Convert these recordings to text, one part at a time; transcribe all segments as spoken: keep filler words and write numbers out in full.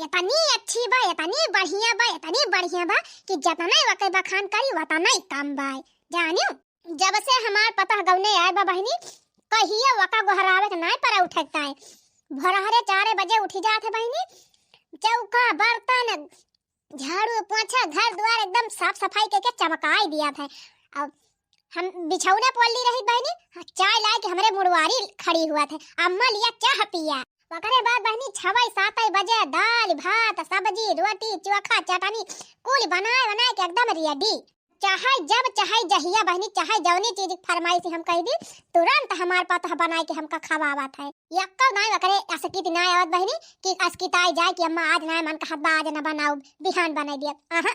इतनी अच्छी बा, इतनी बढ़िया बा, इतनी बढ़िया बा कि जतनै वकै बखान करी, वतनै कम बा। जानियो, जब से हमार पतोह गौने आए बा बहिनी, कहियो वका गोहरावे के नाय परा उठे के ताई। भोरहरे चारे बजे उठी जात है बहिनी, चौका, बर्तन, झाड़ू, पोछा, घर दुआर एकदम साफ सफाई करके चमकाई दिया था। अब हम बिछौना पोल्ली रही बहिनी, चाय लाए के हमरे मुड़वारी खड़ी हुआ थे, अम्मा लिया चाह पिया। ओकरे बाद बहिनी छवै सातै बजे दाल, भात, सब्जी, रोटी, चोखा, चटनी कुल बनाए बनाए के एकदम ready। चाहे जब, चाहे जहिया बहिनी, चाहे जौनी चीज के फरमाइश हम कह दी, तुरंत हमार पतोह बनाए के हमका खवावत है। यक्को नाय ओकरे असकित नाय आवत बहिनी कि असकिताई जाए कि अम्मा आज नाय मन कहत बा, आज न बनाऊ, बिहान बनाई दिया। अहाँ,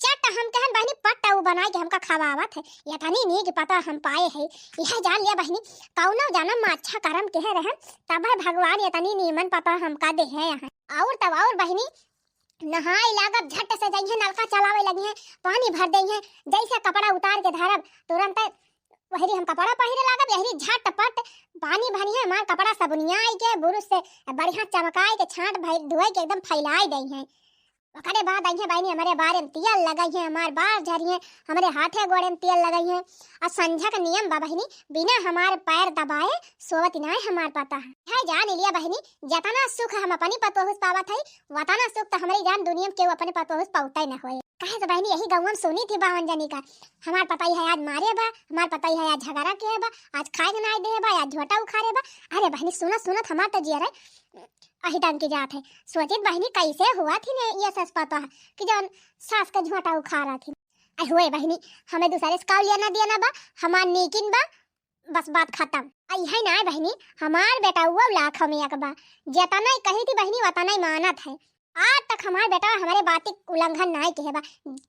चट हम कहन बहिनी, पट उ बनाए के हमका खवावत है। यतनी नीक पतोह हम पाए है, यह जान लिया बहिनी, कौनो जन्म में अच्छा कर्म किहे रहन, तब है भगवान यतनी नीमन पतोह हमका देहे हैं। और तब और बहिनी, नहाए लागब, झट से जइहे, नलका चलावे लगिहे, पानी भर देइहे, जैसे कपड़ा उतार के धरब, तुरंत वहरी हम कपड़ा पहिरे लागब, यहरी झटपट पानी भरिहे, हमार कपड़ा सबुनियाई के, बुरुस से बढ़िया चमकाई के, छांट भई-, धोए के एकदम फैलाई देइहे। ओकरे बाद अइहे बहिनी, हमरे बारे में तेल लगइहे, हमार बार झरिहे, हमरे हाथे गोड़े में तेल लगइहे। आ संझा के नियम बा बहिनी, बिना हमार पैर दबाए सोवत नाय हमार पतोह। है जान लिया बहिनी, जतना सुख हम अपनी पतोह से पावत है, वतना सुख तो हमरी जान दुनिया में केहू अपने पतोह से पौते न होए। काहे से बहिनी, यही गौवा में सुनी थी बावन जनी का, हमार पतोह है आज मारे बा, हमार पतोह है आज झगड़ा किहे बा, आज खाए के नाय देहे बा, आज झोटा उखारे बा। अरे बहिनी, सुनत सुनत हमार तो जियरे अहिदन के जात है। सोचित बहिनी, कैसे हुआ थी ने ये सस पतोह कि जौन सास के झोटा उखारा थी। अरे हुए बहिनी, हमें दूसरे से काउ लेना देना बा, हमार नीकिन बा, बस बात खत्म। अइहे नाय बहिनी, हमार बेटउआ लाख में एक बा, जतनै कही थी बहिनी, वतनै मानत है। आज तक हमार बेटवा हमरे बात के उल्लंघन नाय किहे बा,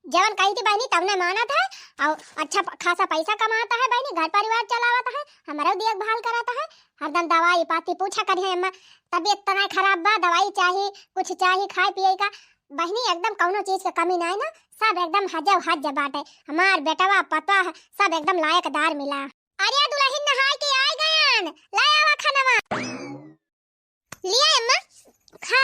जवन कही थी बहिनी, तवनै मानत है, और अच्छा प-, खासा पैसा कमाता है बहिनी, घर परिवार चलावत है, हमरो देखभाल करत है, हरदम दवाई पाती पूछा करिहे, अम्मा, तबीयत तो नाय खराब बा, दवाई चाही, कुछ चाही खाए पिए का, बहिनी, एकदम कौनो चीज के कमी नाय ना, सब एकदम हजव हज बाटे। हमार बेटवा, पतोह, सब एकदम लायकदार मिला। अरे दुलहिन नहाए के आइ गयन, लै आवा खानवा। लिया अम्मा, खा।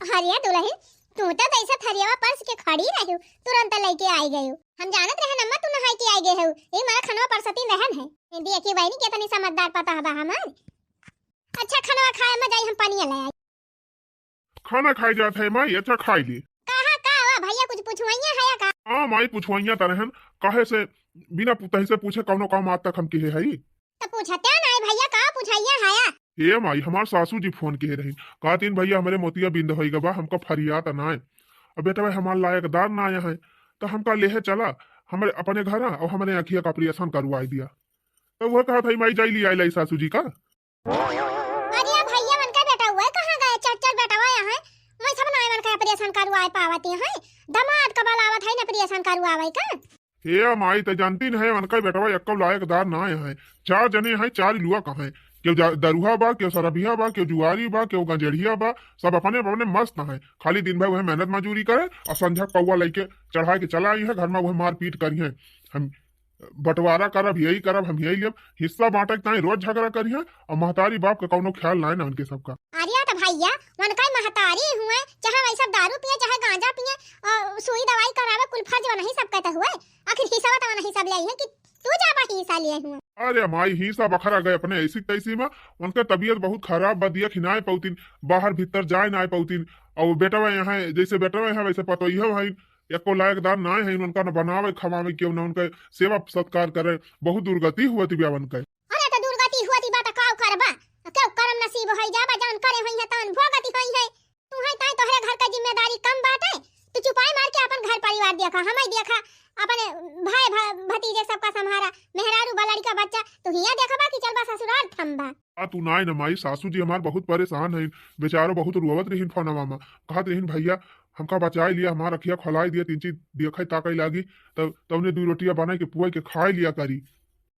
अरे दुलहिन, तू तो जैसे थरियावा परस के खड़ी रह्यू, तुरंत लइके आइ गयू। हम जानत रहन अम्मा तू नहाए के आइ गए हऊ, ए मारा खानवा परसतीन रहन है। देखी बहिनी केतनी समझदार पतोह बा हमार। अच्छा खानवा खाए अम्मा, जाई हम पनिया लै आई। खाना खाए जात है माई, अच्छा खाई ली। कहा का हुआ भैया, कुछ पुछवइया है या का? हाँ माई, पुछवइया त रहन, काहे से बिना पु-, तही से पूछे कौनो काम आज तक हम किहे हई? तो पूछते नाय भैया, का पुछवइया है या? ए माई, हमार सासू जी फोन किहे रही, कहतीन भैया हमरे मोतिया बिंद होई गवा, हमका फरियात नाय। अब बेटा भाई हमार लायकदार नाय है, तो हमका लेहे चला हमरे अपने घर और हमरे अखिया का ऑपरेशन करवाई दिया। तो वह कहत है माई जाई लियाई लाई सासू जी का। अरे भैया, उनका बेटवा कहाँ गए? चल चल बेटवा यहाँ, वही सब ना उनका ऑपरेशन करवाए पावती है, दामाद का बुलावत है ना ऑपरेशन करवावे का। हे माई, त जानती नहीं, उनका बेटवा एक्को लायकदार ना है। चार जने हैं, चार लुआ का है, केहू जा-, दरुहा बा, केहू सरबिया बा, केहू जुआरी बा, केहू गंजेड़िया बा, सब अपने अपने मस्त हैं। खाली दिन भर वह मेहनत मजूरी करे और संझा कौआ लेके चढ़ा के चला आई है घर में, वह मारपीट करी है। हम बंटवारा करब, यही करब, हम यही लेब, हिस्सा बांटे के ताई रोज झगड़ा करिहे, और महतारी बाप का कौनो ख्याल नाय ना उनके सबका। अरे तो भैया, उनका महतारी हुए, चाहे वही सब दारू पिए, चाहे गांजा पिए, और सुई दवाई करावे, कुल फर्ज वनही सबका तो हुए। आखिर हिस्सा तो वनही सब ले आई है कि तू जाबा हिस्सा लिए हुए। अरे माई, हिस्सा बखरा गए अपने ऐसी तैसी में, उनका तबीयत बहुत खराब बा, दिया खिनाए पौतीन, बाहर भीतर जाए ना पौतीन, और बेटवा यहाँ, जैसे बेटवा यहाँ वैसे पतोहिया भाई, एको लायकदार ना है, उनका न बनावे खवावे केहू, न उनका सेवा सत्कार करे, बहुत दुर्गति हुआ थी ब्यावन का। अरे तो दुर्गति हुआ थी बात का करबा, केहू करम नसीब होई जाबा, जौन करे होई है तौन भोगती होई है। तू है ताई तोहरे घर का जिम्मेदारी कम बाटे, तू चुपाई मार के अपन घर परिवार देखा, हमें देखा, अपने भाई भा-, भतीजे सबका संभारा, मेहरारू बा लड़का बच्चा, तू हिया देखबा कि चलबा ससुराल थम्बा। आ तू नाय न माई, सासू जी हमार बहुत परेशान है, बेचारो बहुत रोवत रहीन फोनवा में, कहत रहीन भैया हमका बचाए लिया, हमार अखिया खोलाए दिया, तीन चीज देखे ताके लागी, तब तवने दू रोटिया बनाए के पुआ के खाए लिया करी।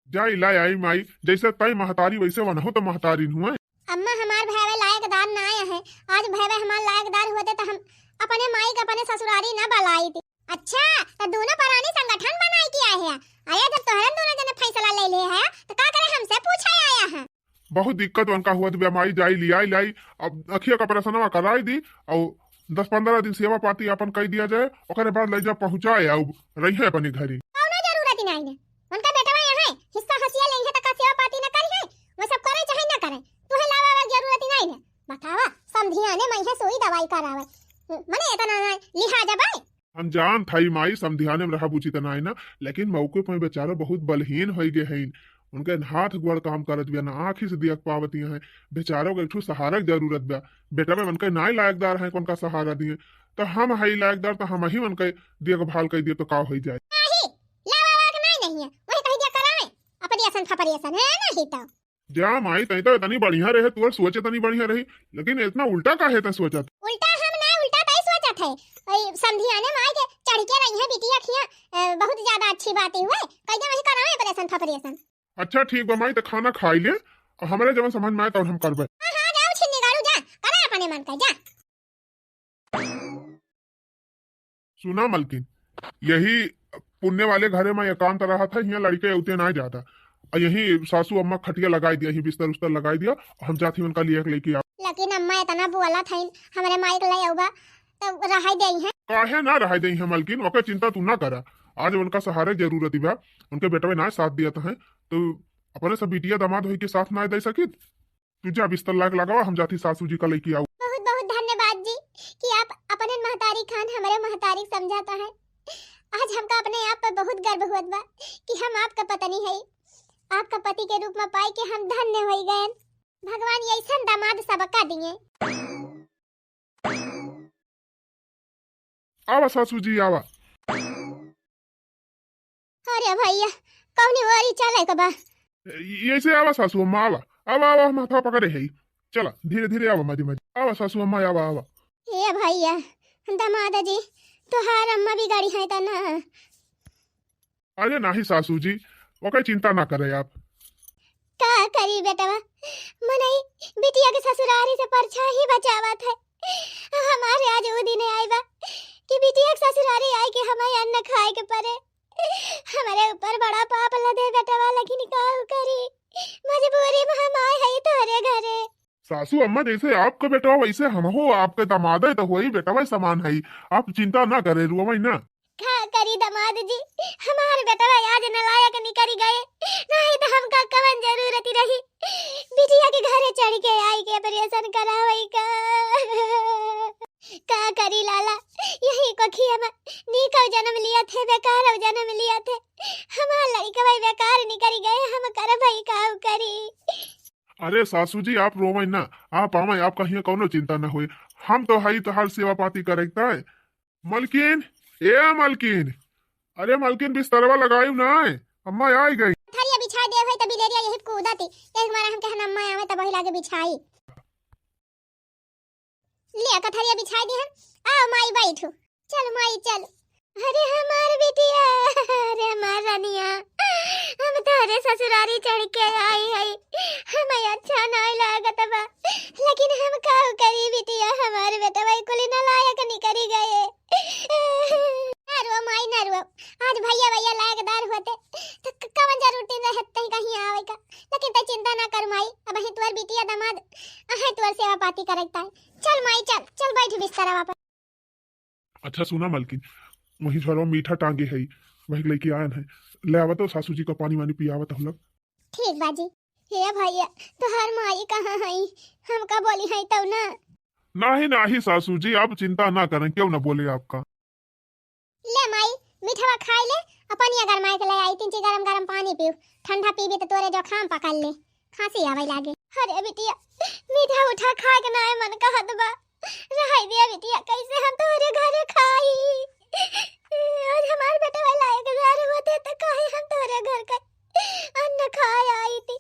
जाई लाई आई माई, जैसे तई महतारी वैसे वनहु तो महतारी हुए। अम्मा हमार भैवे लायकदार ना आए हैं, आज भैवे हमार लायकदार होते तो हम अपने माई के अपने ससुरारी ना बलाई थी। अच्छा, तो दोनों परानी संगठन बनाए के आए हैं? अरे जब तोहरन दोनों जने फैसला ले ले है तो का करे हमसे पूछे आया है? बहुत दिक्कत उनका हुआ थी माई, जाई लियाई लाई, अब अखिया का ऑपरेशनवा कराई दी और दस पन्द्रह दिन सेवा पाती आपन कइ दिया जाए, ओकरे बाद लइ जा पहुँचाए आउब, रहिहैं अपने घरे। कौनो जरूरत ही नाहीं है। उनका बेटवा यहाँ है, हिस्सा हसिया लेइहैं, त का सेवा पाती न करिहैं? वो सब करे चाहे न करे, तुहे लावा वाला जरूरत ही नाहीं है। बतावा, समधियाने मइहैं सुई दवाई करावे। मने इतना ना लिहाज बाय। हम जानत हई माई, समधियाने में रहा बुझी त नाहीं ना, लेकिन मौके पे बेचारो बहुत बलहीन होइ गए हैं। उनके हाथ गोड़ काम करत बिया ना, आँखी से देख पावत हैं। बेचारो के एक ठो सहारा के जरूरत बा। बेटवा उनके नाहीं लायकदार हैं, कौन का सहारा दिए? तो हम हई लायकदार, तो हम ही उनके देखभाल कइ दिए, तो का होइ जाए? नहीं, लावा वाला के नाहीं, नहीं है, वही कहि दिया करावे, ऑपरेशन फपरेशन है नहीं तो। जा माई, तई तो इतनी बढ़िया रहे, तोर सोच इतनी बढ़िया रही, लेकिन इतना उल्टा काहे तै सोचत? उल्टा हम ना, उल्टा तई सोचत है। ओई समधियाने माई के चढ़ के रही है बिटिया खिया, अ, बहुत ज्यादा अच्छी बात ही हुए। कह दे वही करावे ऑपरेशन फपरेशन। अच्छा ठीक बा माई, तो खाना खाई ले, और हमरे जवन समझ में आए तवन हम करबे। हाँ, हाँ, जाओ छिन्नी गाड़ू, जा, करा अपने मन का, जा। सुना मलकिन, यही पुण्य वाले घरे में एकांत रहत है, हियाँ लड़के उते ना जाता। और यही सासू अम्मा खटिया लगाई दिया, यही बिस्तर उस्तर लगाई दिया, हम जात ही उनका लिए लेके आ। लेकिन अम्मा इतना बोलत हईन, हमरे माई के ले आउबा, तो रहाई देई हैं। काहे ना रहाई देई हैं मलकिन, ओकर चिंता तू ना करा। आज उनका सहारे जरूरत बा, उनके बेटवे ना साथ दियत हैं, तो अपने सब बिटिया दामाद होई के साथ ना दे सकित। तू जा बिस्तर लाग लगावा, हम जाती सासू जी का लेके आऊ। बहुत बहुत धन्यवाद जी कि आप अपने महतारी खान हमरे महतारी समझाता है। आज हमका अपने आप पर बहुत गर्व हुअत बा कि हम आपका पत्नी है। आपका पति के रूप में पाई के हम धन्य होई गए। भगवान ऐसन दामाद सबका दिए। आवा सासू जी, आवा। अरे भैया, कौनी ओरी चले के बा? ए-, ऐसे आवा सासू अम्मा, आवा, आवा, आवा, माथा पकड़े है। चला, धीरे धीरे आवा, मजे मजे। आवा सासू अम्मा, आवा, आवा। ए भैया, दामाद जी, तोहार अम्मा बिगड़ी है त ना? अरे नाही सासू जी, ओकर चिंता ना करे आप। का करी बेटवा, मनई बिटिया के ससुरारी से परछाई बचावत है। हमारे आज उ दिन आई बा कि बिटिया के ससुरारी आई के हमें अन्न खाए के पड़े। हमारे ऊपर बड़ा पाप लदे बेटवा, लेकिन का करी, मजबूरी में हम आए हई तोहरे घरे। सासू अम्मा, जैसे आपका बेटवा वैसे हम हो, आपके दमादे तो होई, बेटवा समान है, आप चिंता ना करे, रोवई ना। का करी दमाद जी, हमार बेटवा आज नलायक निकरी गए, नहीं तो हमका कवन जरूरत रही बिटिया के घरे चढ़ के आई के ऑपरेशन करावई का। का करी लाला, यही कोखिया में नीकव जन्म लिया थे, बेकारव जन्म लिया थे, हमार लड़कवा बेकार निकरी गए, हम करबई का करी। अरे सासू जी, आप रोवई ना, आप आवई, आपका हियाँ कौनो चिंता न होई, हम तो हई तोहार सेवा पाती करे के ताई। मलकिन, ए मलकिन, अरे मलकिन, बिस्तरवा लगाई ना, अम्मा आई गई। थरिया बिछा दे है त बिलेरिया यही कूदती, यही मारे हम कहन अम्मा आवे तब वही लागे बिछाई। ले कथरिया बिछाई दी हम, आओ माई बैठू, चल माई चल। अरे हमार बिटिया, अरे हमार रनिया, हम तोहरे ससुरारी चढ़ के आई हई, हमें अच्छा नाय लागत बा, लेकिन हम का करी बिटिया, हमार बेटवा कुली नालायक निकरी गए। ना रो माई, ना रो, आज भैया भैया लायकदार होते तो क-, कवन जरूरत रहत तई कहीं आवे का, लेकिन तई चिंता ना कर माई, अबहीं तोहर बिटिया दामाद अहै तोहर सेवा पाती करत ताई। चल माई चल, चल बैठ बिस्तरवा पर। अच्छा सुना मलकिन, वही झोरवा मीठा टांगे है, वही लेके आयन है, ले आवा तो सासू जी का पानी वानी पियावा तो हम लोग। ठीक बा जी। हे भैया, तोहार माई कहाँ है? हमका बोली है तब ना। नाही नाही सासू जी, आप चिंता ना करें, क्यों ना बोले आपका। ले माई, मीठवा खाई ले, और पनिया गरमाए के ले आई, तिनची गरम गरम पानी पीऊ, ठंडा पीबी तो तोरे जुकाम पकड़ ले, खांसी आवे लागे। अरे बिटिया, मीठा उठा खाए के नाय मन कहत बा, रहाई दिया बिटिया, कैसे हम तोरे घरे खाई? आज हमार बेटवा लायकदार होते तो काहे हम तोरे घर का अन्न खाए आई थी।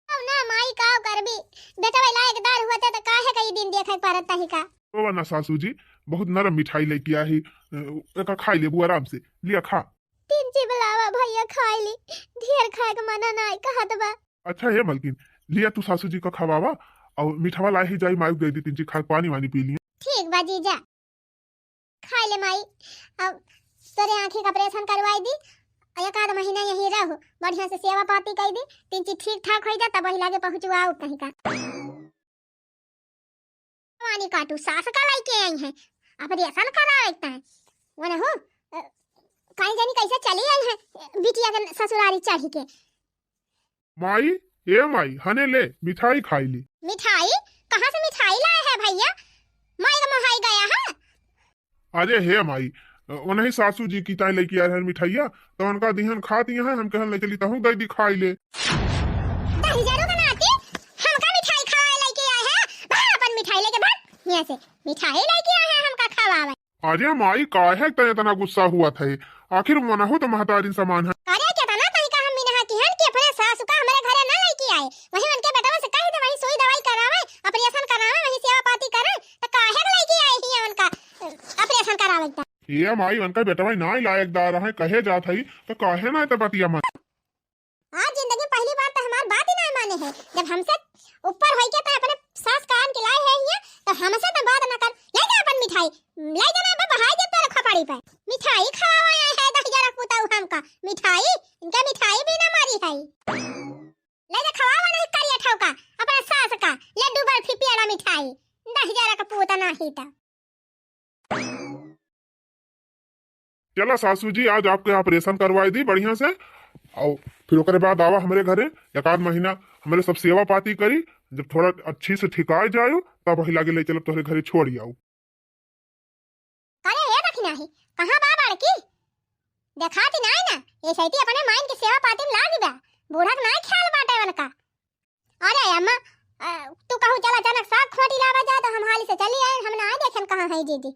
अब ना माई, का करबी, बेटवा लायकदार होते तो काहे कई दिन देखे के पड़त तही का। रोवा ना सासू जी, बहुत नरम मिठाई लेके आई, अ, एका खाई लेबू आराम से, लिया खा। तिनची बुलावा भैया, खाई ली, ढेर खाए के मना नाय कहत बा। अच्छा हे मलकिन, लिया तू सासू जी का खवावा, और मिठवा लाई ही जाई, माई दे दी, तिनची खा, पानी वानी पी लिया। ठीक बा जीजा, खाई ले माई, अब तोरे आँखी का ऑपरेशन करवाई दी, और एक आध महीना यहीं रहो, बढ़िया से सेवा पाती कई दी, तिनची ठीक ठाक होई जा, तब वही लागे पहुँचवाओ कहीं का। पानी काटू, सास का लाई के आई है, ऑपरेशन करावे के ताई। वनहु, अ, काई जानी कैसे चली आई है, बिटिया के ससुरारी चढ़ी के। माई, ए माई, हने ले, मिठाई खाई ली। मिठाई? कहाँ से मिठाई लाए है भैया? माई का मोहाई गया है। अरे हे माई, उन्हीं सासू जी की ताई लेके आए हैं मिठाइया, तो उनका दिहन खात यहाँ, हम कहन ले चली तहूँ गई दिखाई ले। दहिजरू के नाती हमका मिठाई खवाए लेके आए हैं, भाग अपन मिठाई लेके भाग यहाँ से। मिठाई लेके आए हैं हमका खवावे। अरे माई, काहे त इतना गुस्सा हुआ था? आखिर मनहु तो महतारिन समान है। अरे केतना तनिका हम मिनहा किहन कि अपने सासु का हमरे घरे ना लेके आए, वही उनके बेटवा से कही दे, वही सुई दवाई करावे, ऑपरेशन करावे, वही सेवा पाती करे, त काहे के लेके आए ही उनका, अ, ऑपरेशन करावे त? ए माई, उनका बेटवा ना लायकदार है, कहे जात है, तो काहे ना त बतिया मन। आज जिंदगी में पहली बार त हमार बात ही ना माने है। जब हमसे ऊपर होई के त अपने सास कान के लाए है हिया, त हमसे त बात ना कर। ले जा अपन मिठाई, ले जा ना, बहाई दे तोरे खोपड़ी पे। मिठाई खवावा आए है दहिजरा पुताऊ हमका। मिठाई, इनका मिठाई भी ना मारी है। ले जा खवावा नहीं करिया ठौका, अपने सास का लड्डू बर्फी पेड़ा मिठाई। दहिजरा का पूत नाही त। चला सासू जी, आज आपके ऑपरेशन करवाई दी बढ़िया से, और फिर ओकरे बाद आवा हमरे घरे, एक आध महीना हमरे सब सेवा पाती करी, जब थोड़ा अच्छी से ठिकाए जायो, तब वही लागे ले चलब तोहरे घरे छोड़ आऊ। अरे ये देखी नाही, कहाँ बा बड़की? देखाती नाही ना, ये सैती अपने माइन के सेवा पाती में लागी बा, बूढ़ा के नाही ख्याल बाटे उनका। अरे अम्मा, अ, तू कहू चला जनक साग खोटी लावा जा, तो हम हाली से चली आए, हम ना आए देखेन कहाँ है दीदी।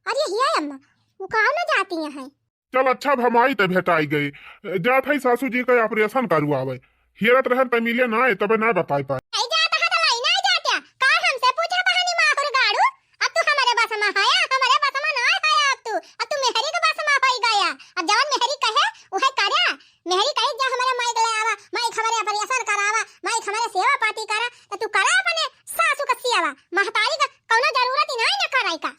अरे हिया अम्मा, वो कहाँ ना जाती हैं? चल अच्छा, अब हम आई त भेटाई गई। जात है सासू जी का ऑपरेशन करवावे। हियरत रहन त मिले ना आए, तबे ना बताई पाए। नहीं जात है तो लाई ना जात्या। का हमसे पूछा बहानी माहुर गाड़ू? अब तू हमारे बस में है, हमारे बस में ना है अब तू। अब तू मेहरी के बस में होई गया। अब जवन मेहरी कहे, उहे करे। मेहरी कही, "जा हमारे माइक ले आवा, माइक हमारे ऑपरेशन करावा, माइक हमारे सेवा पाती करा," त तू करा अपने सासू का सेवा, महतारी का कौनो जरूरत ही नहीं न कराई का।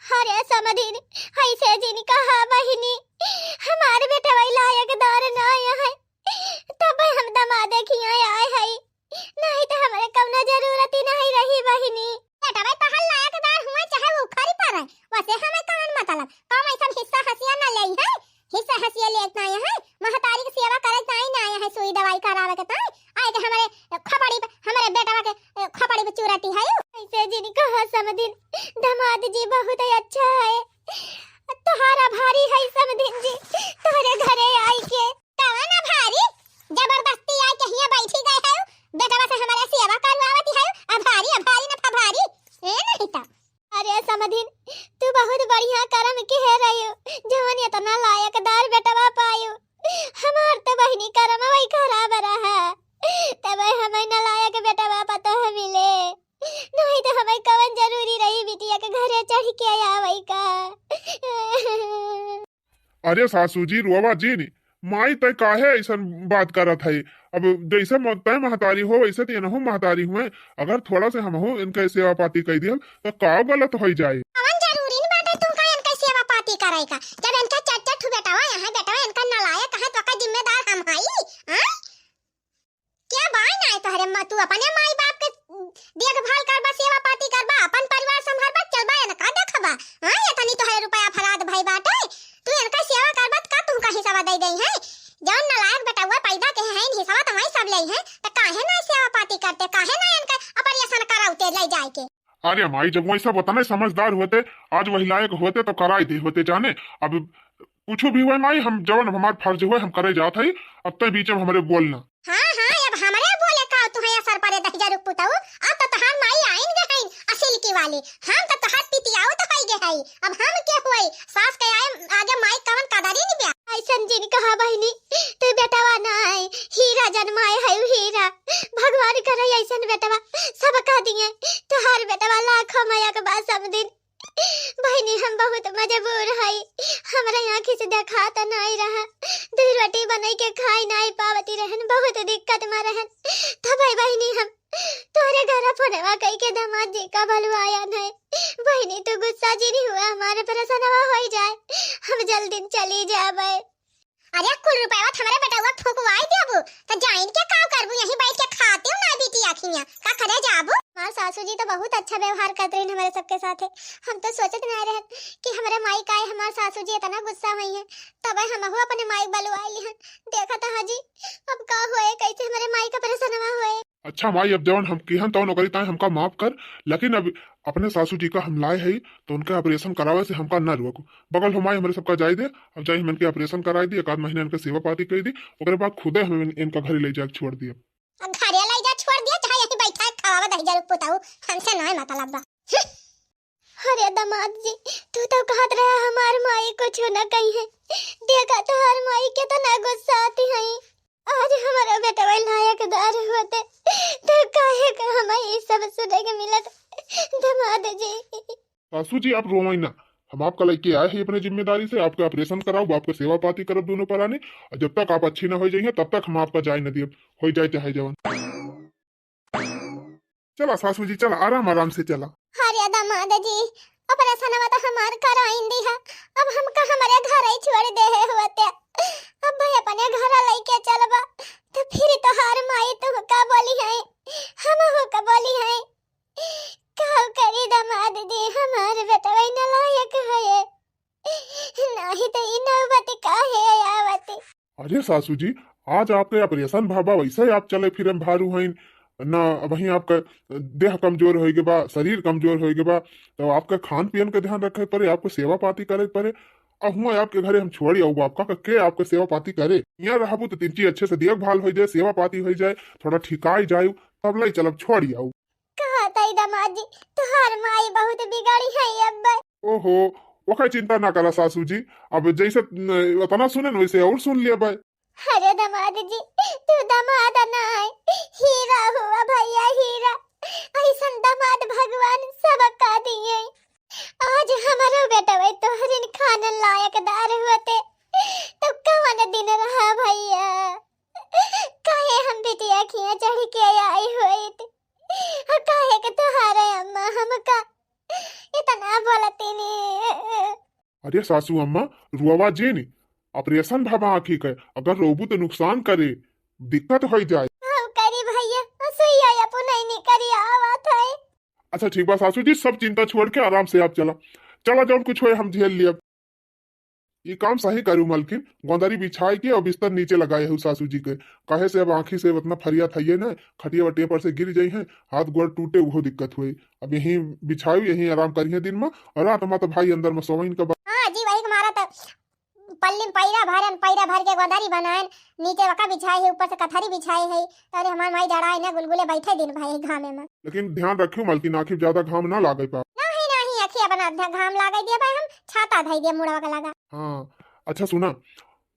अरे समधिन, ऐसे जिन कहा बहिनी, हमार बेटवा लायकदार ना आया है, तब हम दमादे खिया आए है, नहीं त हमारे कौनो जरूरत ही नहीं रही बहिनी। बेटवा तोहर लायकदार हुए चाहे वो उखरी पर है, वैसे हमें कौन मतलब, कौन ऐसा हिस्सा हसिया न ले है, हिस्सा हसिया लेत ना आया है, महतारी के सेवा करे ताई ना आया है, सुई दवाई करावे के ताई, आए के हमारे खोपड़ी पे, हमारे बेटवा के, ए, खोपड़ी पे चुराती है। ऐसे जिन कहा समधिन, दामाद जी बहुत अच्छा है, तोहार आभारी है समधिन जी, तोहरे घरे आई के। कवन आभारी? जबरदस्ती आए के हिया बैठी गए है, बेटवा से हमारे सेवा करवावती है, आभारी, आभारी न फभारी, ए नहीं ता। अरे समधिन, तू बहुत बढ़िया करम किहे रहियो, जवन इतना लायकदार बेटवा पायो। हमार तो बहिनी करम वही खराब रहा, तबे हमें नालायक बेटवा पतोह मिले, नहीं तो हमें कवन जरूरी रही बिटिया के घरे चढ़ के आवे का। अरे सासू जी, रोवा जिन, माई तय काहे ऐसन बात करत है? अब जैसे म-, तय महतारी हो, वैसे तो इनहू महतारी हुए। अगर थोड़ा से हमहू इनके सेवा पाती कई दिहल, तो का गलत होई जाए? कवन जरूरी न बाटे तुमका इनके सेवा पाती करे का? जब इनके चार चार ठू बेटवा यहाँ, बेटवा इनका नालायक है, तो का जिम्मेदार हम हई? हाँ? क्या बाय ना है तोहरे म-, तू अपने माई बाप के देखभाल करबा, सेवा पाती करबा, अपन परिवार संभालबा, चलबा, इनका देखबा। हाँ, इतनी तोहरे रुपया फराद भई बाटे, तू इनका सेवा करबा, त का तुमका हिस्सा दे दई है? जौन नालायक बेटवा पैदा के हैं, हिस्सा तो वही सब ले हैं, त काहे ना सेवा पाती करते, काहे ना इनका ऑपरेशन करावते ले जाए के? अरे माई, जब वही सब उतने समझदार होते, आज वही लायक होते, तो कराई दे होते जाने। अब कुछ भी हुए माई, हम जवन हमार फर्ज हुए, हम करे जात हई, अब तय बीच में हमरे बोलना। हाँ, हाँ, अब हमरे बोले का तुहे असर पड़े, दहिजरू पुतऊ? अब तो तोहार माई आइन गे हईन, असिल की वाली। हम तो तोहार पितियाऊ तो होई गे हई। अब हम के होई? सास के आए, आगे माई कवन कदरी नहीं ब्या। ऐसन जिन कहा बहिनी, तू बेटवा ना है, हीरा जन्माए है, हीरा। भगवान करे ऐसन बेटवा सब कह दिए, तोहार बेटवा लाखों में एक बा समधिन। बहिनी, हम बहुत मजबूर हई, हमरा आँखी से देखात नाई रहा, दू रोटी बनाई के खाई नाई पावती रहन, बहुत दिक्कत में रहन। तब बहिनी, हम तोरे घर फोनवा कई के दामाद जी का भलवाया नहीं। बहिनी, तू गुस्सा जिन हुआ, हमारे प्रसन्नवा होई जाए, हम जल्दी चली जाबे। अरे कुल रुपया त हमरे बेटवा फुकवाई देबू, त जाइन के का करबू, यहीं बैठ के खाते हो ना बीती आखियाँ, का करे जाबू? हमार सासू जी तो बहुत अच्छा व्यवहार करत रहिन हमरे सबके साथे। हम तो सोचत नाहीं रहन कि हमरे माई का हमार सासू जी इतना गुस्सा हुई हैं। तब हमहू अपने माई बलवाई लिहन। देखा था जी, अब का होए, कैसे हमरे माई का ऑपरेशनवा होए। अच्छा माई, अब जवन हम किहन तवन ओकरी ताई हमका माफ कर, लेकिन अब अपने सासू जी का हम लाए हई, तो उनके ऑपरेशन करावे से हमका न रोक। बगल हो माई, हमरे सबका जाए दे, अब जाई हम इनके ऑपरेशन कराए दी, एक आध महीना इनके सेवा पाती कर दी, ओकरे बाद खुदे हम इन-, इनका घरे ले जाके छोड़ दिए। अब घरे ले जा छोड़ दिए, चाहे यहीं बैठा है, खावा दही जरूर पुताऊ, हमसे नाहीं मतलब बा। अरे दामाद जी, तू तो कहत रहे हमार माई कुछ न कही है, देखा तोहार माई कितना गुस्सा आती है। आज हमारा बेटवा लायकदार होते, तो काहे का हमें ये सब सुने के मिलत, दामाद जी? सासू जी, आप रोवई ना, हम आपका लेके आए हैं अपने जिम्मेदारी से, आपका ऑपरेशन कराओ, आपका सेवा पाती करब दोनों परानी, और जब तक आप अच्छी ना हो जाइए, तब तक हम आपका जाए न दियब, हो जाए चाहे जवन। चला सासू जी, चला, आराम आराम से चला। अरे दामाद जी, ऑपरेशनवा तो हमार कराइन दिहा, अब हमका हमारे घर ही छोड़ दे है होते। अब भाई अपने घर लेके चलबा, तो फिर तोहार माई तुमका बोली है, हमहू का बोली है। का करी दामाद जी, हमार बेटवा नालायक है, नाही तो ई नौबत काहे आवत। अरे सासू जी, आज आपके ऑपरेशन भवा, वैसे ही आप चले फिरे भारू हईन ना, अबहीं आपका देह कमजोर होइगे बा, शरीर कमजोर होइगे बा, तो आपका खान पियन के ध्यान रखे पड़े, आपको सेवा पाती करे पड़े। अब हुआ आपके घरे हम छोड़ी आऊ, आपका के आपके सेवा पाती करे? यहाँ रहबू तो तीन चीज अच्छे से देखभाल हो जाए, सेवा पाती हो जाए, थोड़ा ठिकाई जाए, तब ले चलब छोड़ी आऊ। कहा तई दामाद जी, तोहार माई बहुत बिगड़ी है अब्बे। ओहो, ओकर चिंता ना करा सासू जी, अब जैसे न, उतना सुने न वैसे और सुन लिया बाय। अरे दामाद जी, तू दामाद ना है, हीरा हुआ भैया, हीरा। ऐसन दामाद भगवान सबका दिए। आज हमारो बेटवा तोहरिन खान लायकदार होते, तो कवन दिन रहा भैया? काहे हम बिटिया खिया चढ़ के आई होइत? आ काहे के तोहारे अम्मा हमका इतना बोलतीनी? अरे सासू अम्मा, रुआवा जिन, ऑपरेशन भवा आँखी के, अगर रोबू तो नुकसान करे, दिक्कत होई जाए। हम करी भैया, सुइया या पुनैनी करी आवत है। अच्छा ठीक बा सासू जी, सब चिंता छोड़ के आराम से आप चला, चला जौन कुछ होए हम झेल लियब। ई काम सही करू मलकिन, गोंदरी बिछाए के और बिस्तर नीचे लगाए हूँ सासू जी के, काहे से अब आँखी से उतना फरिया थइये न, खटिया वटिया पर से गिर जाई हैं, हाथ गोड़ टूटे, उहो दिक्कत हुए। अब यहीं बिछाऊ, यहीं आराम करिहे दिन में, और रात में तो भाई अंदर में सोवे इनका बा-। हाँ जी, वही के मारा तो पल्ली में पैरा भरन, पैरा भर के गोंदरी बनाएन, नीचे वका बिछाए है, ऊपर से कथरी बिछाए है, तो अरे हमार माई डराए ना, गुलगुले बैठे दिन भाई घामे में। लेकिन ध्यान रखियो मलकिन, आँखी में ज्यादा घाम ना लागे पाओ। नहीं, नहीं, आँखी अपना ध-, घाम लागे दिया भाई, हम छाता धई दिया मुड़वा के लगा। हाँ, अच्छा सुना,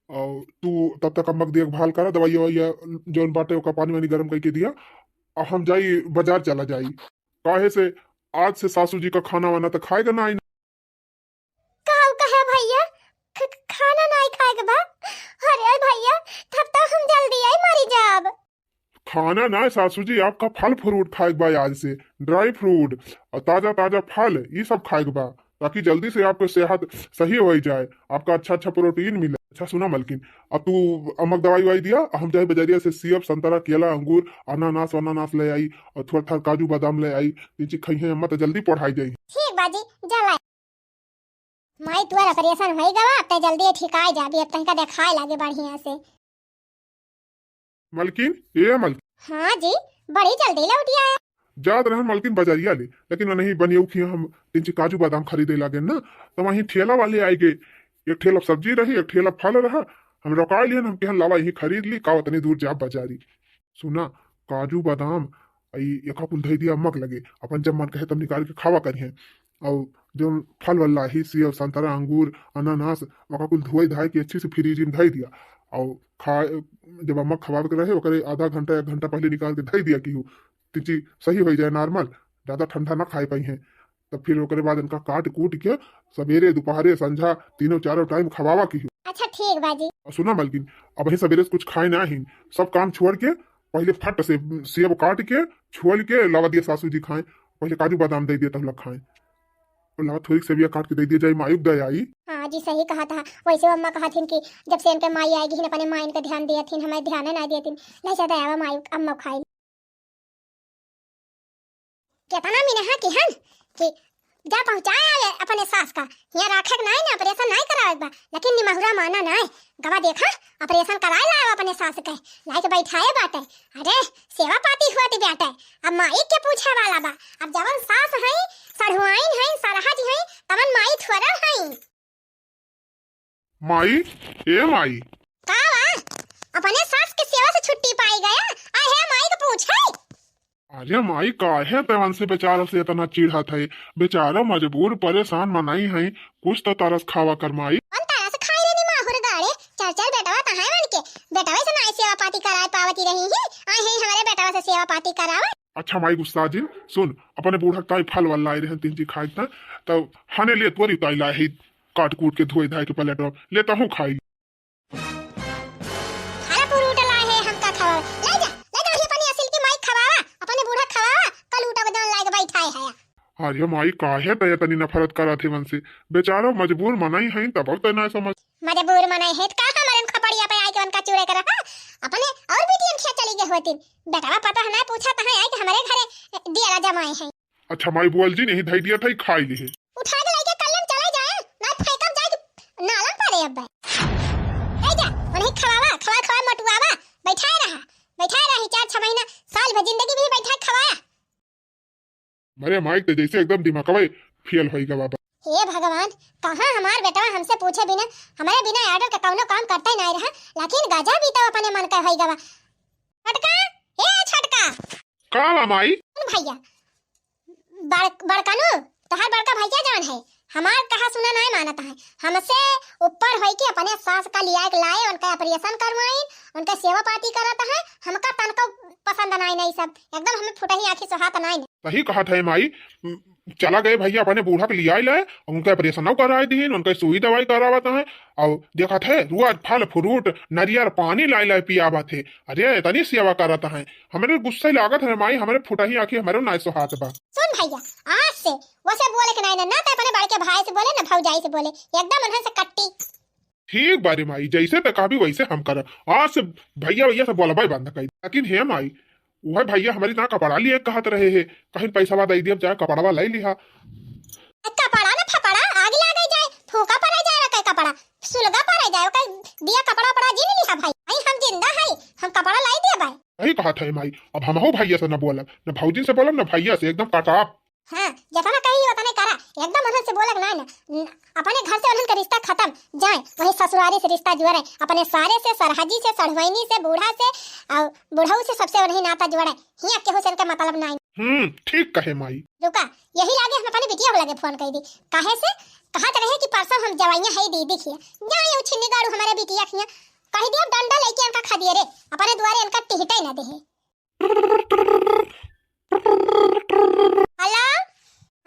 और तू तब तक अम्मा के देखभाल करा, दवाई ववाई जौन बाटे ओका पानी वानी गरम करके दिया, और हम जाई बाजार चला जाई, काहे से आज से सासू जी का खाना वाना तो खाएगा ना आई। का कहे भैया, ख-, खाना नाई खाए के बा? अरे भैया, तब तो हम जल्दी आई मरी जाब। खाना ना सासू जी, आपका फल फ्रूट खाए के बा आज से, ड्राई फ्रूट और ताजा ताजा फल, ये सब खाए के बा, ताकि जल्दी से आपके सेहत सही हो जाए, आपका अच्छा अच्छा प्रोटीन मिले। अच्छा सुना मलकिन, अब तू अम्मा के दवाई वाई दिया, हम जाए बजरिया से सेब, संतरा, केला, अंगूर, अनानास वनानास ले आई और थोड़ा थोड़ा काजू बादाम ले आई, ये चीज खाइए अम्मा तो जल्दी पढ़ाई जाई। ठीक बाजी, जला। माई तोर ऑपरेशन होई गवा, अब ते जल्दी ठिकाए जाबी, अब तनिका देखाए लागे बढ़िया से। मलकिन, ए मलकिन। हाँ जी, बड़ी जल्दी लौटी आया। जात रहन मलकिन बजरिया ले, लेकिन नहीं बनियऊ कि हम तीन ची काजू बादाम खरीदे लागे ना, तो वहीं ठेला वाले आए गए। एक ठेला सब्जी रही, एक ठेला फल रहा। हम रोका लियन, हम कहन लावा यहीं खरीद ली, का उतनी दूर जाब बाजारी। सुना, काजू बादाम, ई एका कुल धई दिया अम्मा के लगे, अपन जब मन कहे तब निकाल के खावा करिहें। और जो फल वाला ही सेब, संतरा, अंगूर, अनानास, ओका कुल धोए धाए के अच्छे से फ्रिज में धई दिया। और खा, जब अम्मा खवावे के रहे, ओकरे आधा घंटा, एक घंटा पहले निकाल के धई दिया कि हो, तिची सही हो जाए नॉर्मल, ज्यादा ठंडा ना खाए पाई हैं। तब फिर ओकरे बाद इनका काट कूट के सवेरे, दोपहरे, संझा, तीनों चारों टाइम खवावा की हो। अच्छा ठीक बाजी। और सुना मलकिन, अब ही सवेरे से कुछ खाए ना ही, सब काम छोड़ के पहले फट से सेब काट के छोल के लावा दिया सासू जी खाए, पहले काजू बादाम दे दिया तब लग खाए। और लावा थोड़ी सेबिया काट के दे दिया जाए, मायुक दया आई। हाँ जी, सही कहा था। वैसे अम्मा कहा थी कि जब से इनके माई आएगी, अपने माइन का ध्यान दिया थी, हमें ध्यान ना दिया थी। ले ज्यादा आवा मायुक, अम्मा खाई। केतना मिनहा किहन कि जा पहुँचाए आवे अपने सास का, हियाँ राखे के नाई ना, operation नाई करावे के बा, लेकिन निमहुरा माना नाई। गवा देखा, operation कराए लाए अपने सास के, लाइके बैठाए बाटे। अरे, सेवा पाती हुआ ती बाटे, अब माई के पूछे वाला बा। अब जवन सास हई, सढ़ुआइन हई, सरहज हई, तवन माई थोड़ा हई। माई, ए माई। का बा? अपने सास के सेवा से छुट्टी पाई गया? आ हे माई के पूछे? अरे माई, काहे तैं वनसे बेचारा से इतना चिढ़त है? बेचारा मजबूर परेशान मनई है, कुछ तो तरस खावा कर माई। कौन तरस खाई रे निमाहुर गाड़े? चार चार बेटवा तो है वनके, बेटवा से नाई सेवा पाती कराए पावती रही ही, आ हे हमारे बेटवा से सेवा पाती करावा। अच्छा माई गुस्सा जिन, सुन, अपने बूढ़ा ताई फल वल लाए रहे तीन जी खाए था, तब हने लिए तोरी उताई लाए ही। काट कूट के धोए धाए के पलटवा, ले तहूँ खाई। खाना पूरी उठा लाए है, हमका खवावा। ले जा, ले जा, वही अपनी असिल की माई खवावा, अपने बूढ़ा खवावा, कल उठा के जौन लाए के बैठाए है। अरे माई, काहे तै इतनी नफरत करत है वनसे? बेचारा मजबूर मनई है, तब तै ना समझ। मजबूर मनई है, त का हमारे खपड़िया पे आए के वनका चूरे कर रहा? अपने और बिटियन खिया चली गए होती। बेटवा पता है ना, पूछा तो है, आए के हमारे घरे दियरा जमाए हैं। अच्छा माई बोल जी, नहीं धई दिया था, खाई ली है। उठा के लेके कल्लन चला जाए, ना फेंकब जाए कि नालन पड़े अब। ए जा, उन्हें खवावा, खवा खवा मोटुआवा, बैठाए रहा, बैठाए रही चार छह महीना, साल भर जिंदगी भी बैठा खवाया। मरे माई ते जैसे एकदम दिमागवा फेल होई गवा बा। हे भगवान, कहाँ हमार बेटवा हमसे पूछे बिना, हमारे बिना order के कौनो काम करते नहीं रहा, लेकिन गजब ही तो अपने मन का होई गवा। छोटका, हे छोटका। का बा माई? सुन भैया, बड़-, बड़कनू, तोहार बड़का भैया जौन है, हमार कहा सुना नाय मानत है। हमसे ऊपर होई के अपने सास का लिया के लाए, उनका operation करवाइन, उनका सेवा पाती करत है। हमका तनको पसंद नाय, नहीं सब एकदम हमें फुटही आँखी सोहात नाय। सही कहत है माई, चला गए भैया अपने बूढ़ा के लिया ले, उनका operation कराए दीन, उनका सुई दवाई करावत है। और देखत है रोज फल fruit नरियर पानी लाए लाए पियावत है। अरे इतनी सेवा करत है, हमरे गुस्से लागत है माई, हमरे फुटही आँखी हमरे नाय सोहात बा। सुन भैया, आज से वसे बोले के नाई ना, ना तो अपने बड़के भाई से बोले, ना भौजाई से बोले, एकदम उन्हन से कट्टी। ठीक बारे माई, जैसे ते कहबी वैसे हम करब। आज से भैया भैया से बोलबे बंद कर। लेकिन हे माई, वह भैया हमारी ना कपड़ा लिए कहत रहे है, कहीं पैसा दे दिया जाए, कपड़वा ले लिहा। कपड़ा ना फपड़ा, आग लागे जाए, फूका पड़ा जाए, ओकर कपड़ा सुलगा पड़ा जाए, ओकर दिया कपड़ा पड़ा जिन लिहा भाई। भाई हम जिंदा है, हम कपड़ा लाई दिया भाई। सही कहत है माई, अब हमहू भैया से न बोलब, न भौजी से बोलब, न भैया से, एकदम कटाप। हाँ, जितना कही उतने करा, एकदम उन्हन से बोलक ना, ना, न-, अपने घर से उन्हन का रिश्ता खत्म, जाए वही ससुरारी से रिश्ता जोड़े, अपने सारे से, सरहजी से, सढ़वैनी से, बूढ़ा से, और बुढ़ऊ से, सबसे उन्हीं नाता जोड़े, हियाँ केहू से इनका मतलब नहीं। हम्म, ठीक कहे माई। रुका, यही लागे हम अपने बिटिया को लगे फोन कर दी, काहे से कहत रहे कि परसों हम जवाइयाँ है दीदी खिया, जाए वो छिन्नी गाड़ू हमारे बिटिया खिया, कह दिया डंडा लेके इनका खा दिए रे, अपने दुआरे इनका टिहटे न दे। हेलो,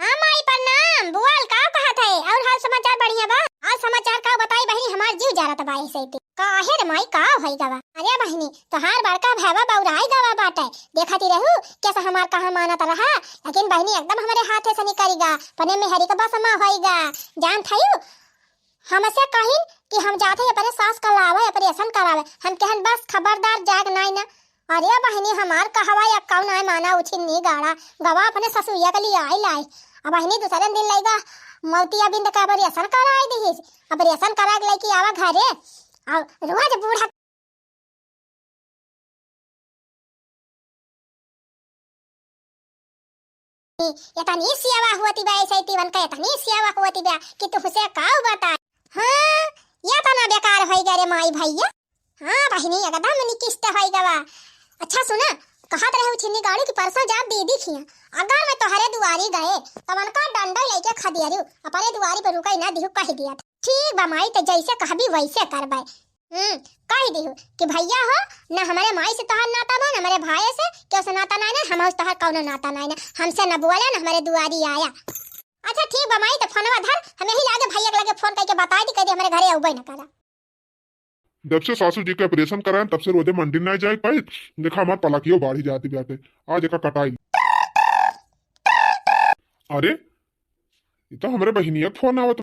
हाँ माई प्रणाम, बोल का कहत है? और हाल समाचार बढ़िया बा? हाल समाचार का बताई बहिनी, हमार जीव जारत बा ऐसे ते। काहे रे माई, का होई गवा? अरे बहिनी, तोहार बड़का भैया बौराई गवा बाटे, देखती रहू कैसे हमार कहा मानत रहा, लेकिन बहिनी एकदम हमरे हाथे से निकल गा, अपने मेहरी का बस मा होई गा, जान थायू हमसे कहिन कि हम जाते हैं अपने सास का लावे operation करावे, हम कहन बस खबरदार जाग नाई ना। अरे बहिनी, हमार कहवा या कौन आए माना उछिन नी गाड़ा, गवा अपने ससुरिया के लिए आई लाई। अब बहिनी दूसरे दिन लइगा मौतिया बिंद का operation कराई दी, operation करा के लेके आवा घरे। और रोज बूढ़ा इतनी सेवा होती बा, ऐसे तिवन का इतनी सेवा होती बा कि तुमसे काऊ बताए। हाँ, ये तना बेकार होई गए रे माई भैया। हाँ बहिनी, एकदम निकिष्ट होई गवा। अच्छा सुना, कहत रहे उछिन्नी गाड़ू कि परसों जाब दीदी खिया, अगर मैं तोहरे दुआरी गए, तब उनका डंडो लेके खदेरू, अपने दुआरी पर रुकई ना दिहू कह दिया था। ठीक बा माई, तो जैसे कहबी वैसे करबे। हम्म, कह दिहू कि भैया हो, ना हमारे माई से तोहार नाता बा, ना हमारे भाई से, केहू से नाता नाई ना, हम तोहार कौनो नाता नाई ना, हमसे ना बोला, ना हमारे दुआरी आया। अच्छा ठीक बा माई, तो फोनवा धर, हम यही लागे भैया के लगे फोन करके बता दी, कह दी हमारे घरे अउबे ना करा। जब से सासू जी के operation कराएन, तब से रोजे मंडी ना जाए पाई। देखा हमार पलकियो बाढ़ी जाती बाटे, आज एका कटाई। अरे, ये तो हमरे बहिनिया के फोन आवत।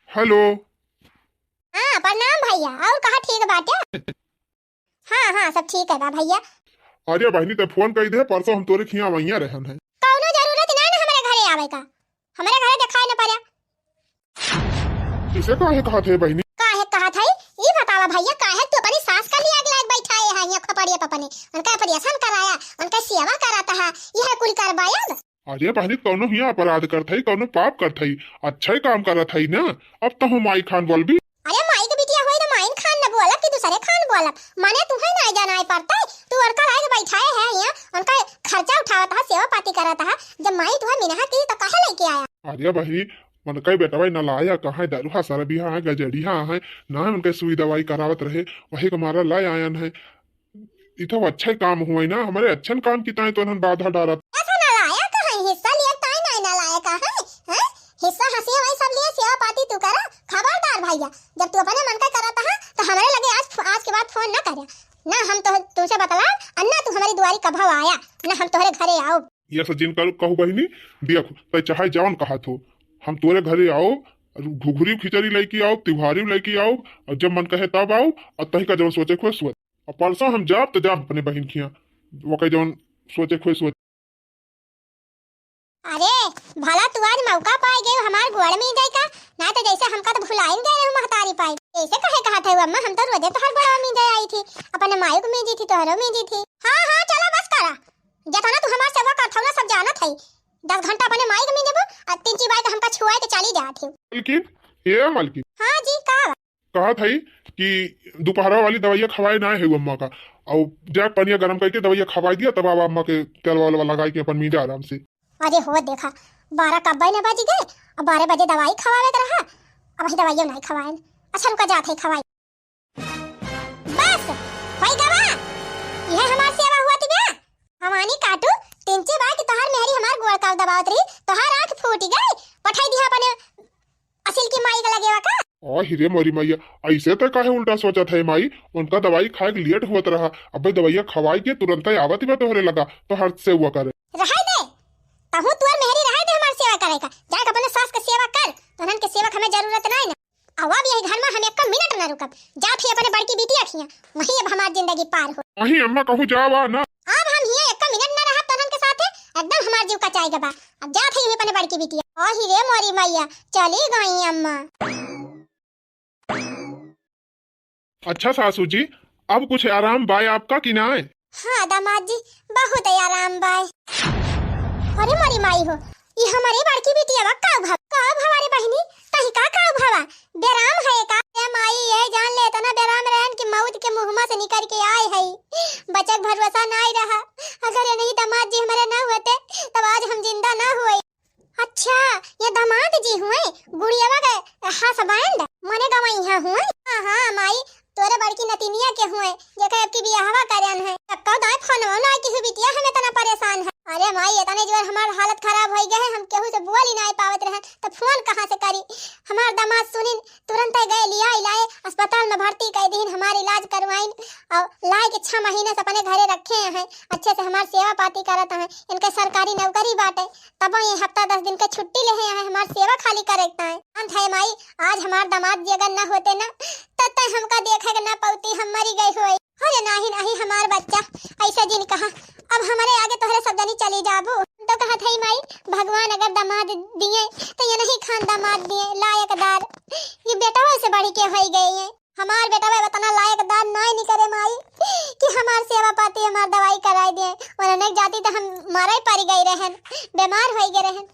हेलो। हाँ, प्रणाम भैया। और कहा ठीक बाटे? हाँ, हाँ, सब ठीक है बा भैया। अरे बहिनी, ते फोन कई दे, परसों हम तोरे खिया वहिया रहन है। इसे काहे कहत है बहिनी? काहे कहत है? ई बतावा भइया, काहे तू अपनी सास का लिया के लायक बैठाए है यहाँ खपड़िया पे अपने? उनका ऑपरेशन कराया, उनका सेवा कराता है, यह कुल करवाया अब? अरे बहिनी, कौनो हियाँ अपराध करत है, कौनो पाप करत है, अच्छा ही काम करत है ना। अब तो हूँ माई खान बोलबी। अरे माई के बिटिया होई तो माई खान न बोलब कि दूसरे खान बोलब? मने तुहे ना जाना पड़ता है, तू उनका लायक बैठाए है यहाँ, उनका खर्चा उठावत है, सेवा पाती करत है। जब माई तुहे मिनहा की तो काहे लेके आया? अरे बहिनी, मन कई बेटवा नालायक है, दारू हा, शराबी हा, गजड़िया है, ना उनके सुई दवाई करावत रहे, वही के मारा ला आयन है। ई तो अच्छा ही काम हुआ ना, हमारे अच्छन काम की ताई तो उन्हन बाधा डारत। ऐसा नालायक है, हिस्सा लिए ताई नहीं नालायक है, हैं? हिस्सा हंसी वही सब लिए, सेवा पाती तू करा। खबरदार भइया, जब तू अपने मन का करत हा तो हमारे लगे आज, आज के बाद फोन ना करे, ना हम तो तुमसे बतलाब, और ना तू हमारी दुआरी कभव आया, ना हम तोहरे घरे आओ। ये सजिन कर कहू बहिनी, देख, तै चाहे जवन कहत हो, हम तोरे घरे आओ, घुघरी खिचड़ी लेके आओ, तिवारी लेके आओ, और जब मन कहे तब आओ, और तही का जवन सोचे खोए सोच। और परसों हम जाब तो जाब अपने बहिन खिया, वकै जवन सोचे खोए सोच। अरे, भला तू आज मौका पाए गए हमार गोड़ में जाए का, ना तो जैसे हमका तो भुलाइन गए रहू महतारी पाई। ऐसे कहे कहत है अम्मा, हम तो रोजे तोहर गोड़वा में जाए आई थी, अपने मायू के में जी थी, तोहरो में जी थी। हाँ, हाँ, चला बस करा, जतना तू हमार सेवा करत हऊ ना, सब जानत है। दस घंटा अपने माई के में देबो, आ तीन ची बाई के हमका छुआए के चली जात है। मलकिन, ए मलकिन। हाँ जी, का? कहत है कि दोपहरा वाली दवाइया खवाए ना है अम्मा का, और जाके पनिया गरम करके दवाइया खवाए दिया, तब अब अम्मा के तेल वाला लगाए के अपन मीजा आराम से। अरे हो देखा, बारह कब्बे न बज गए, अब बारह बजे दवाई खवावे के रहा, अब ही दवाइया नहीं खवाए। अच्छा रुका, जात है खवाए। बस, होई गवा? यह हमार सेवा हुआ थी बे? भवानी काटू, तिनची बार कि तोहार मेहरी हमार गोड़ का दबावत रही, तोहार आँख फूट गई, पठाई दिया अपने असिल की माई के लगेवा का? ओ हिरे मोरी मैया, ऐसे तो काहे उल्टा सोचत है माई? उनका दवाई खाए के लेट हुआ रहा, अबे दवाइया खवाई के तुरंत ही आवत बा तोहरे लगा, तोहर सेवा करे। रहाई दे, तहू तोर मेहरी रहाई दे हमार सेवा करे का, जाके अपने सास के सेवा कर, तोहन के सेवा के हमें जरूरत नहीं ना। अब, अब यही घर में हम एक मिनट ना रुकब, जात ही अपने बड़की बिटिया खिया, वहीं अब हमार जिंदगी पार हो। वहीं अम्मा कहूँ जावा ना। अब हम हिया एक मिनट ना रहब तोहन के साथे, एकदम हमार जीव कचाई गबा। अब जात ही अपने बड़की बिटिया। ओ हिरे मोरी मैया, चली गई अम्मा। अच्छा सासू जी, अब कुछ आराम बाय आपका कि नाय? हाँ दामाद जी, बहुत आराम बाय। अरे मोरी माई हो, ई हमारे बड़की बिटिया बा, का भवा, का भवा रे बहिनी, तही का, का भवा, बेराम है का? ए माई, ये जान ले, इतना बेराम रहन कि मौत के मुँह में से निकल के आए है, बचक भरोसा नाय रहा। अगर ये नहीं दामाद जी हमारे ना होते, तब आज हम जिंदा ना हुए। अच्छा, ये दामाद जी हुए, गुड़ियावा के husband, मने गवइहा हुए। हाँ, हाँ, माई, तोरे बड़की नतिनिया के हुए, जेकर अबकी बियाहवा करन है। तक्का दाई फोनवा ना की हुई बिटिया, हम इतना परेशान है। अरे माई, इतने जोर हमार हालत खराब होई गए है, हम केहू से बोल ही नाय पावत रहन, तो फोन कहाँ से करी? हमार दामाद सुनिन, तुरंत गए लिया लाए, अस्पताल में भर्ती कर दीन, हमार इलाज करवाइन, और लाए के छह महीने से अपने घरे रखे हैं, अच्छे से हमार सेवा पाती करत हैं, इनके सरकारी नौकरी बाटे, तब ये हफ्ता दस दिन के छुट्टी ले हैं, हमार सेवा खाली करे के ताई। अंत है माई, आज हमार दामाद जी अगर न होते ना, तब तक हमका देखे के ना पौती, हम मरी गई होई। अरे नाही, नाही, हमार बच्चा, ऐसे जिन कहा, अब हमारे आगे तोहरे सब जनी चली जाबू। हम तो कहत है माई, भगवान अगर दामाद दिए, तो ये नहीं खान दामाद दिए, लायकदार। ये बेटवा से बढ़ के होई गए हैं। हमार बेटवा इतना लायकदार नाय निकरे माई, कि हमार सेवा पाती, हमार दवाई कराई दिए। उन्होंने जाती तो हम मरे पड़ गई रहन, बीमार होई गए रहन।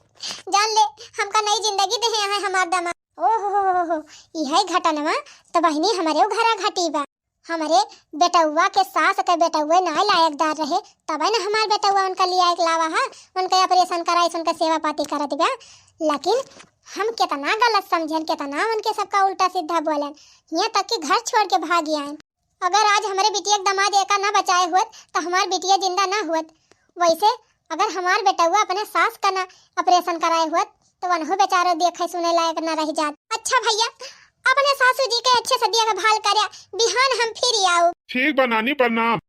जान ले, हमका नई जिंदगी दे हैं हमार दामाद। ओहो हो हो हो, यही घटनवा तो बहिनी हमारे घरा घटी बा। हमरे बेटउआ के सास के बेटउए नाय लायकदार रहे, तबे न हमार बेटउआ उनका लिया एक लावा हा, उनके operation कराइस, उनके सेवा पाती करत बा। लेकिन हम केतना गलत समझेन, केतना उनके सबका उल्टा सीधा बोलेन, हियाँ तक कि घर छोड़ के भागी आएन। अगर आज हमरे बिटिया के दामाद एका ना बचाए होत, त हमार बिटिया जिंदा ना होत। वैसे अगर हमार बेटउआ अपने सास का ना operation कराए होत, तो वनहु बेचारो देखे सुने लायक ना रह जात। अच्छा भैया, अपने सासू जी के अच्छे से देखभाल करे, बिहान हम फिर आऊ। ठीक बा नानी, प्रणाम।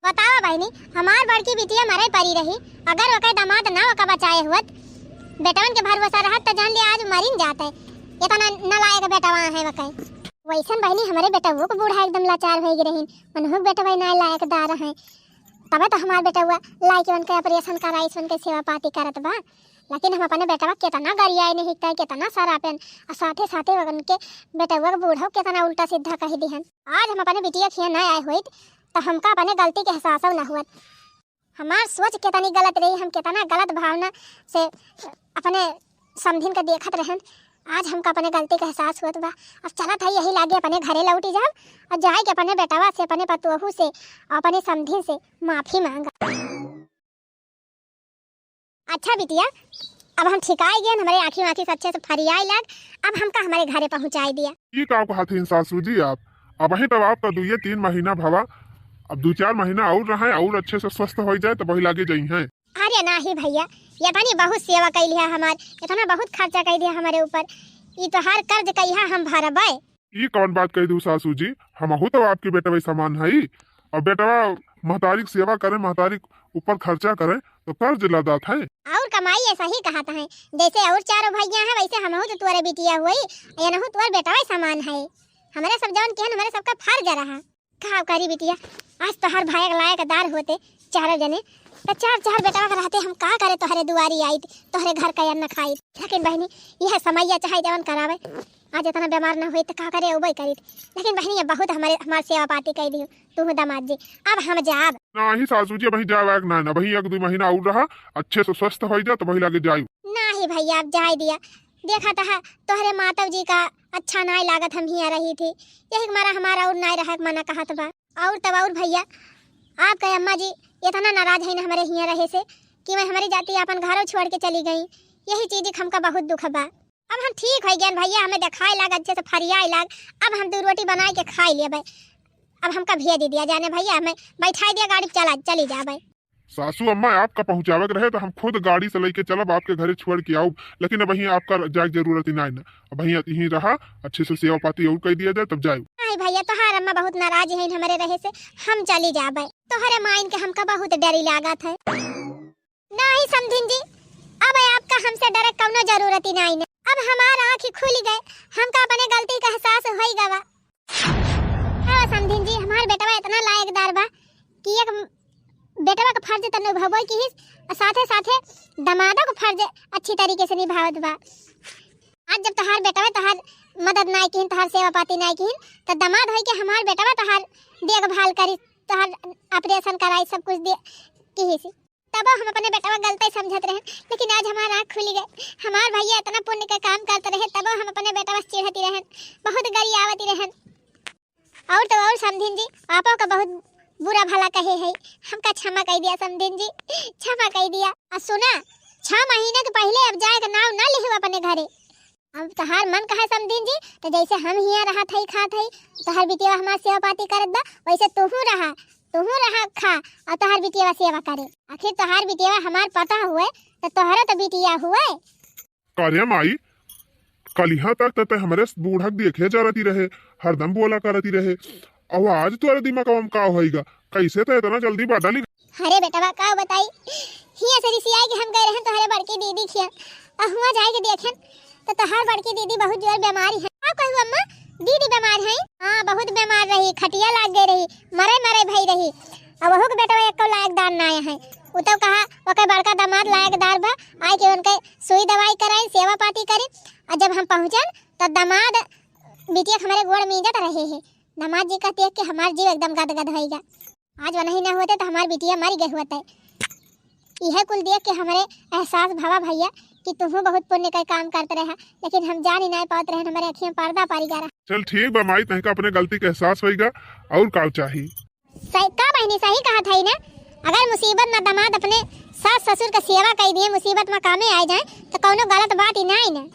बतावा बहिनी, हमार बड़की बिटिया मरे परी रही, अगर ओकर दामाद ना ओका बचाए हुअत, बेटवन के भरोसा रहत, त जान लिया आज मरिन जात है। इतना नालायक बेटवा है ओके। वैसन बहिनी, हमरे बेटवो के बूढ़ा एकदम लाचार होई गए रहीन, उनहु के बेटवा नाय लायकदार है। तबे तो हमार बेटवा लाइके उनके operation कराइस, उनके सेवा पाती करत बा। लेकिन हम अपने बेटवा केतना गरियाए नहीं, केतना सरापेन, और साथे साथे उनके बेटवा के बूढ़ो केतना उल्टा सीधा कह दिहन। आज हम अपने बिटिया खिया ना आए होइत, तो हमका अपने गलती के एहसासो ना हुअत। हमार सोच केतनी गलत रही, हम केतना गलत भावना से अपने समधिन के देखत रहन। आज हमका अपने गलती के एहसास हुअत बा। अब चलत है यही लागे अपने घरे लौटी जाब और जाए के अपने बेटवा से, अपने पतोहू से और अपने समधिन से माफी मांगा। अच्छा बिटिया, अब हम ठिकाई गए, हमारे आँखी आँखी से अच्छे से फरियाई लाग, अब हमका हमारे घरे पहुँचाई दिया। ई का कहत हईन सासू जी आप? अबहीं तब आपका दुइये तीन महीना भवा, अब दू चार महीना और रहे और अच्छे से स्वस्थ हो जाए तब वही लागे जइहैं। अरे नाही भैया, ये तनी बहुत सेवा कैली है हमार, इतना बहुत खर्चा कर दिया हमारे ऊपर, ई तोहार कर्ज कहिया हम भरबे। ई कौन बात कह दू सासू जी, हमहू तो आपके बेटवे समान हई। अब बेटवा महतारी के सेवा करे, महतारी के ऊपर खर्चा करे, तो कर्ज लदात है। और कमाई ऐसा ही कहत है, जैसे और चारों भैया हैं वैसे हमहू तो तोरे बिटिया हुई, एनहू तोर बेटवे समान है। हमारे सब जौन किहन हमारे सबका फर्ज रहा। का करी बिटिया, आज तोहर भाई के लायकदार होते चारों जने, तो चार चार बेटवा के रहते हम का करे, तोहरे दुआरी आइत, तोहरे घर का अन्न खाइत। लेकिन बहिनी, यह समैया चाहे जवन करावे, आज इतना बीमार ना होइत तो का करे, उबई करीत। लेकिन बहिनी, ये बहुत हमारे, हमार सेवा पाती कह दी तू दामाद जी। अब हम जाब। नाही सासू जी, अबहीं जाए लायक ना, ना, अबहीं एक दू महीना और रहा, अच्छे से स्वस्थ हो जा तो वही लागे जाई। नाही भैया, अब जाए दिया। देखा तहा तोहरे माता जी का अच्छा नाय लागत, हम हियाँ रही थी, यही के मारा हमारा और नाय रहे के मना कहत बा। और तब और भैया, आपका अम्मा जी इतना नाराज है ना हमारे हियाँ रहे से कि मैं हमारी जाति अपन घरों छोड़ के चली गई। यही चीज के हमका बहुत दुख बा। अब हम ठीक हो गए भैया, हमें देखाए लाग, अच्छे से फरियाए लाग, अब हम दो रोटी बनाए के खाए लेबे। अब हमका भेज दिया जाने भैया, हमें बैठाई दिया गाड़ी पे चला, चली जाबे। सासू अम्मा, आपका पहुँचावे के रहे तो हम खुद गाड़ी से लेके चलब, आपके घरे छोड़ के आउब, लेकिन अबहीं आपका जाए के जरूरत ही ना है ना। अबहीं यहीं रहा, अच्छे से सेवा पाती और कर दिया जाए तब जाए। नहीं भैया, तोहार अम्मा बहुत नाराज है हमारे रहे से, हम चली जाबे। तोहरे माइन के हमका बहुत डरी लागत है। नहीं समधिन जी, अब आपका हमसे डरे कौनो जरूरत ही नहीं ना। अब हमार आँख खुल गए, हमका अपने गलती का एहसास हो गवा। हाँ समधिन जी, हमार बेटवा इतना लायकदार बा कि एक बेटवा का फर्ज त निभावे किहिस, और साथे साथे दमादो का फर्ज अच्छी तरीके से निभावत बा। आज जब तोहार बेटवा तोहार मदद नाय किहिन, तोहार सेवा पाती नाय किहिन, तो दमाद होई के हमार बेटवा तोहार देखभाल करी, तोहार operation कराई, सब कुछ दे किहिस। तब हम अपने बेटवा गलते समझत रहन, लेकिन आज हमार आँख खुल गए। हमार भैया इतना पुण्य का काम करते रहे, तब हम अपने बेटवा से चिढ़ती रहन, बहुत गरियावती रहन। और तो और समधिन जी, आपो का बहुत बुरा भला कहे है, हमका क्षमा कर दिया समधिन जी, क्षमा कर दिया। आ सुना, छह महीने के पहले अब जाए का नाव ना लिहू अपने घरे। अब तोहार मन कहे समधिन जी, तो जैसे हम हियाँ रहत हई, खात हई, तोहार बिटिया हमार सेवा पाती करत बा, वैसे तोहू रहा, तोहू रहा, खा, और तोहार बिटिया सेवा करे। आखिर तोहार बिटिया हमार पता हुए, तो तोहरो तो बिटिया हुए। का रे माई, कलिहा तक त तै हमरे बूढ़ा के देखे जरती रहे, हरदम बोला करती रहे। अब आज तोरे दिमागवा में का होइगा? कैसे तै इतना जल्दी बदल गई? अरे बेटवा, का बताई, हियाँ से रिसियाई के हम गए रहन तोहरे बड़की दीदी खिया, और हुआँ जाए के देखेन तो तोहार बड़की दीदी बहुत जोर बीमारी है। का कहू अम्मा, दीदी बीमार है? हाँ, बहुत बीमार रही, खटिया लाग गई रही, मरे मरे भई रही। अब वहू के बेटवा एको लायकदार ना आए हैं। उ तो कहा, ओकर बड़का दामाद लायकदार बा, आए के उनके सुई दवाई कराई, सेवा पाती करी। और जब हम पहुँचन, तो दामाद बिटिया के हमारे गोड़ में इज्जत रहे है। दामाद जी का देख के हमार जीव एकदम गदगद होइगा। आज वो नहीं ना होते, तो हमार बिटिया मर गए होते। यह कुल देख के हमारे एहसास भवा भैया कि तुहू बहुत पुण्य का काम करते रहा, लेकिन हम जान ही नहीं पावत रहन, हमारे अखियाँ पर्दा पड़ गया रहा। चल ठीक बा माई, तहका अपने गलती के एहसास होइगा, और का चाही? सही का बहिनी, सही कहा था ना, अगर मुसीबत में दामाद अपने सास ससुर का सेवा कर दिए, मुसीबत में कामे आ जाए, तो कौनो गलत बात ही नहीं ना।